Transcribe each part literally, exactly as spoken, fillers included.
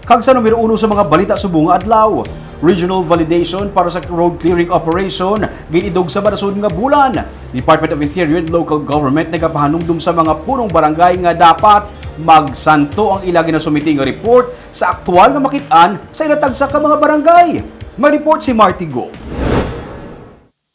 Kag sa numero uno sa mga balita subong nga adlaw, regional validation para sa road clearing operation gin-idog sa madason nga bulan. Department of Interior and Local Government nagapahanumdom sa mga punong barangay nga dapat magsanto ang ila ginasumiti nga report sa aktual nga makit-an sa ila tagsa ka mga barangay. May report si Marty Go.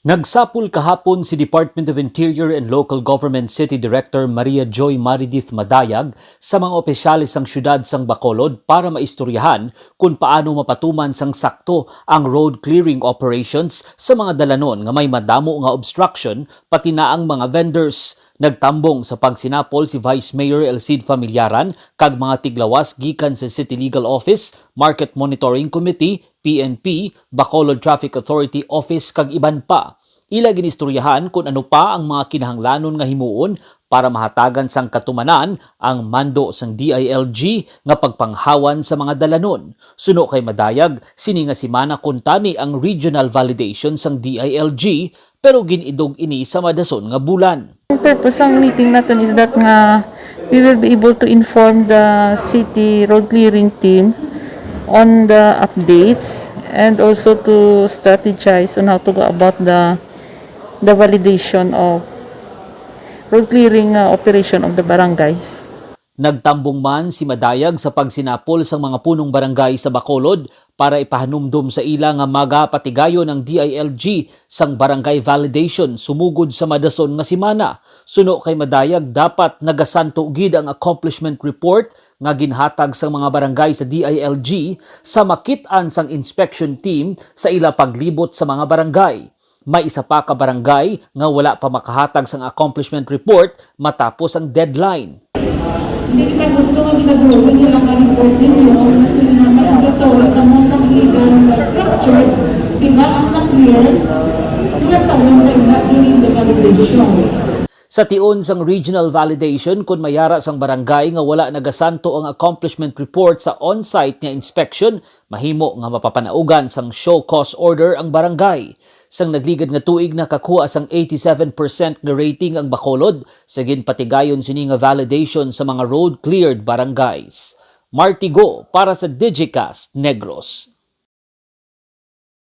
Nagsapol kahapon si Department of Interior and Local Government City Director Maria Joy Maridith Madayag sa mga opisyales sang siyudad sang Bacolod para maistoryahan kon paano mapatuman sang sakto ang road clearing operations sa mga dalanon nga may madamo nga obstruction, pati na ang mga vendors. Nagtambong sa pagsinapol si Vice Mayor El Cid Familiaran kag mga tiglawas gikan sa City Legal Office, Market Monitoring Committee, P N P, Bacolod Traffic Authority Office, kag iban pa. Ila ginistoryahan kon ano pa ang mga kinahanglanon nga himuon para mahatagan sang katumanan ang mando sang D I L G nga pagpanghawan sa mga dalanon. Suno kay Madayag, sini nga semana kuntani ang regional validation sang D I L G, pero gin-idog ini sa madason nga bulan. Ang purpose sang meeting naton is that nga we will be able to inform the city road clearing team on the updates and also to strategize on how to go about the the validation of road clearing, uh, operation of the barangays. Nagtambong man si Madayag sa pagsinapol sang mga punong barangay sa Bacolod para ipahanumdom sa ila nga magapatigayon ang D I L G sang barangay validation sumugod sa madason nga semana. Suno kay Madayag, dapat nagasanto gid ang accomplishment report nga ginhatag sang mga barangay sa D I L G sa makit-an sang inspection team sa ila paglibot sa mga barangay. May isa pa ka barangay nga wala pa makahatag sang accomplishment report matapos ang deadline. Hindi kita gusto nga ginabuhin nila ang report ninyo na sinamat ang gataw at ang mga sangligan na structures, di ba ang na-clear? Wala tawon na ina during the validation. Sa tion sang regional validation, kon may ara sang barangay nga wala nagasanto ang accomplishment report sa on-site nga inspection, mahimo nga mapapanaugan sang show cause order ang barangay. Sang nagligad nga tuig, nakakuha sang eighty-seven percent nga rating ang Bacolod sa ginpatigayon sini nga validation sa mga road cleared barangays. Marty Go para sa Digicast Negros.